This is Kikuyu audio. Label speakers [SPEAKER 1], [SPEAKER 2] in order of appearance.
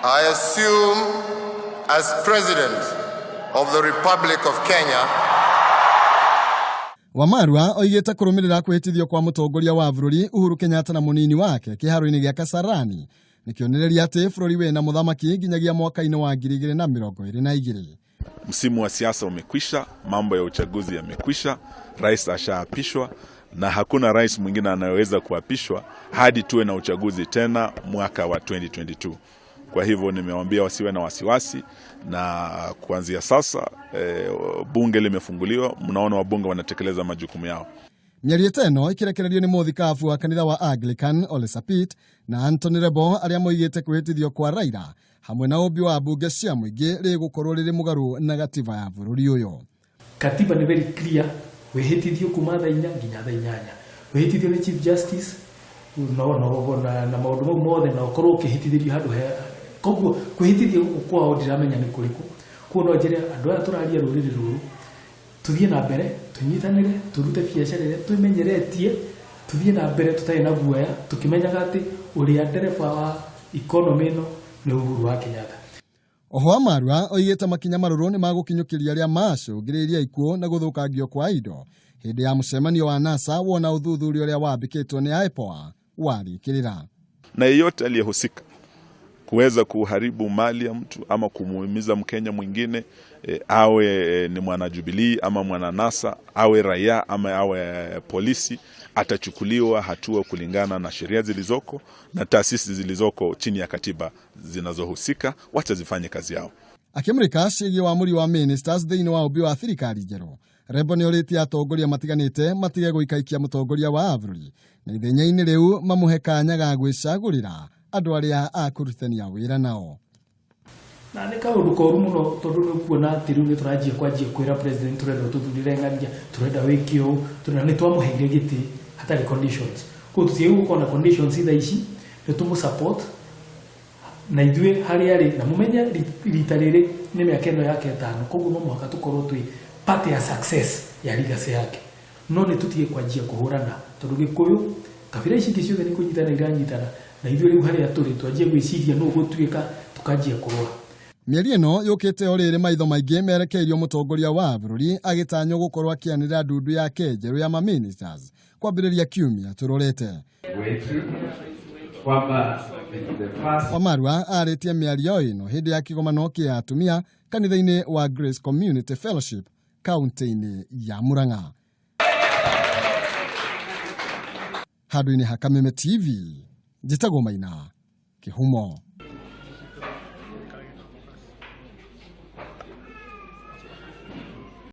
[SPEAKER 1] I assume as President of the Republic of Kenya.
[SPEAKER 2] Wamarua oigĩte kũrũmĩrĩra kwĩhĩtithio kwa mũtongoria wa bũrũri Uhuru Kenyatta na mũnini wake kĩharo-inĩ gĩa Kasarani nĩ kĩonereria atĩ bũrũri wĩna mũthamaki nginyagia mwaka-inĩ wa 2022.
[SPEAKER 3] Msimu wa siasa umekwisha, mambo ya uchaguzi yamekwisha, rais ashaapishwa na hakuna rais mwingine anayeweza kuapishwa hadi tuwe na uchaguzi tena mwaka wa 2022. Kwa hivyo nimewaambia wasiwe na wasiwasi, na kuanzia sasa bunge limefunguliwa, mnaona wabunge wanatekeleza majukumu yao.
[SPEAKER 2] Mĩario ta ĩno ĩkĩrekererio nĩ mũthikabu wa kanitha wa Anglican Ole Sapit na Anthony Rebo arĩa moigĩte kwĩhĩtithio kwa Raila hamwe na ũmbi wa mbunge cia mũingĩ rĩgũkorwo rĩrĩ mũgarũ na gatiba ya bũrũri ũyũ.
[SPEAKER 4] Katiba nĩ very clear, wĩhĩtithio kuma thaa 4 nginya thaa 8, wĩhĩtithio nĩ Chief Justice no, no, na maũndũ mau mothe, na ũkorwo ũkĩhĩtithĩrio handũ he koguo kwĩhĩtithio gũkũ kwao ndiramenya nĩ kũrĩkũ. Koguo no njĩre andũ aya tũraria rũrĩrĩ rũrũ tuthiĩ na mbere tũnyitanĩre, tũrute biacara ĩrĩa twĩmenyeretie, tuthiĩ na mbere tũtarĩ na guoya, tũkĩmenyaga atĩ ũrĩa ndereba wa economy ĩno nĩ Uhuru wa Kenyatta.
[SPEAKER 2] Oho Wamarua oigĩte makinya marũrũ nĩ magũkinyũkĩria arĩa macũngĩrĩirie ikuũ na gũthũkangio kwa indo hĩndĩ ya mũcemanio wa NASA wona ũthuthuria ũrĩa wambĩkĩtwo nĩ IPOA warĩkĩrĩra.
[SPEAKER 3] Na yeyote aliyehusika kuweza kuharibu mali ya mtu ama kumuumiza Mkenya mwingine awe ni mwana Jubilee ama mwana NASA, awe raia ama awe polisi, atachukuliwa hatua kulingana na sheria zilizoko na taasisi zilizoko chini ya katiba zinazohusika, wacha zifanye kazi yao.
[SPEAKER 2] Akĩmũrĩka ciĩgiĩ wamũri wa ministers thĩinĩ wa ũmbi wa thirikari njerũ, Rebo nĩ orĩtie atongoria matiganĩte matige gũikaikia mũtongoria wa bũrũri na ithenya-inĩ rĩu mamũhe kanya ga gwĩcagũrĩra andũ arĩa akũrutithania wĩra nao.
[SPEAKER 4] Na nĩ kaũndũ koru mũno tondũ nĩ ũkuona atĩ rĩu nĩ tũranjia kwanjia kwĩra president tũrenda ũtũthurĩre ng'ania, tũrenda wĩke ũũ, tũrenda, nĩ twamũheire gĩtĩ hatarĩ conditions. Koguo tũtiagĩrĩirwo gũkorwo na conditions thaa ici, nĩ tũmũ support na ithuĩ harĩa arĩ, na mũmenye rita rĩrĩ nĩ mĩaka ĩno yake 5, koguo no mũhaka tũkorwo twĩ part ya success ya legacy yake. No nĩ tũtige kwanjia kũhũrana tondũ Gĩkũyũ kabira ici ingĩ ciothe nĩ kũnyitana iranyitana, na ithuĩ rĩu harĩa tũrĩ twanjie gwĩciria nũ ũgũtuĩka, tũkanjia kũrũa.
[SPEAKER 2] Mĩario ĩno yũkĩte o rĩrĩ maitho maingĩ merekeirio mũtongoria wa bũrũri agĩtanywo gũkorwo akĩanĩrĩra ndundu yake njerũ ya ma-ministers kwambĩrĩria kiumia tũrorete. Wamarua arĩtie mĩario ĩno hĩndĩ ya kĩgomano kĩa atumia kanitha-inĩ wa Grace Community Fellowship kaunti-inĩ ya Murang'a. Handũ-inĩ ha Kameme TV, njĩtagwo Maina Kĩhumo.